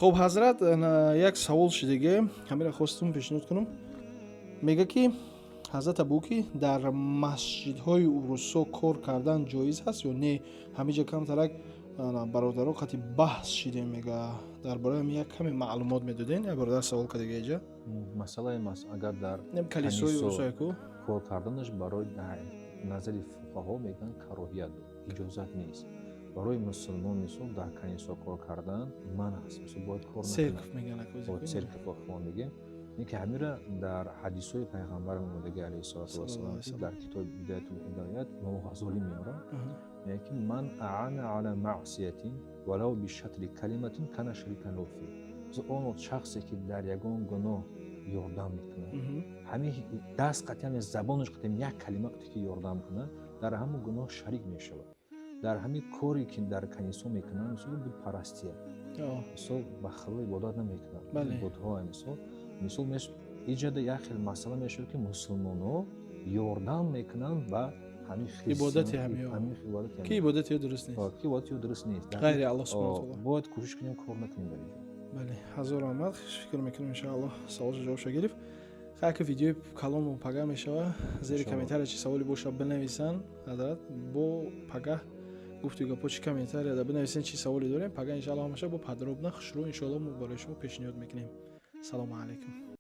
Хуб, ҳазрат, як савол шидиге, ҳамира хостум пешниҳод кунам. Мега, ки ҳазрат Абу, ки дар масҷидҳои урусо кор кардан ҷоиз ҳаст ё не? Ҳамиҷа камтарак бародаро қати баҳс шидем. Мега, дар бораи ҳами як каме маълумот медоден. Як бародар савол кардига иҷа. Масъалаи агар дар калисои урусое ку. Кор карданаш барои назари фуқаҳо, мегӯянд, кароҳият, иҷозат нест. Барои мусулмон, мисол, дар канисо кор кардан манъ аст. Мисол, бояд кор Церковь мегӯянд. Церковь хо мегӯем. Ин ки ҳамира дар ҳадисҳои пайғамбари омодаги, алайҳиссалоту вассалам, дар китоби Бидоятул ҳидоят имом Ғазолӣ меорад, мегӯяд, ки من أعان على معصية ولو بشطر كلمة كان شريكا له فيه. Он шахсе, ки дар ягон гуноҳ ёрдам мекунад, ҳамин даст қатъи, забонаш қатъи, як калима қатъи ки ёрдам кунад, дар ҳамон гуноҳ шарик мешавад. Дар ҳамин коре, ки дар канисо мекунанд, мисол, бутпарастия, мисол, ба Худо ибодат намекунанд, бутҳо. Мисол, иҷода як хел масъала мешавад, ки мусулмонҳо ёрдам мекунанд ба ҳамин ибодати ки ибодати дуруст нест. Ки ибодати дуруст нест. Ғайри Аллоҳ субҳанаҳу таъоло. Бояд кӯшиш кунем, кор накунем дар инҷо. Бале, ҳазор раҳмат. Фикр мекунем, иншоаллоҳ, саволшо ҷавобшо гирифт. Хайр, ки видеои калонмо пагаҳ мешава. Зери комментария чи саволе боша, бинависанд. Ҳазрат, бо пагаҳ гуфту гапо чи комментарияда бинависен, чи саволе дорем. Пагаҳ, иншоаллоҳ, ҳамаша бо подробно, хушрӯ, иншоаллоҳ, мо барои шумо пешниҳод мекунем. Салому алайкум.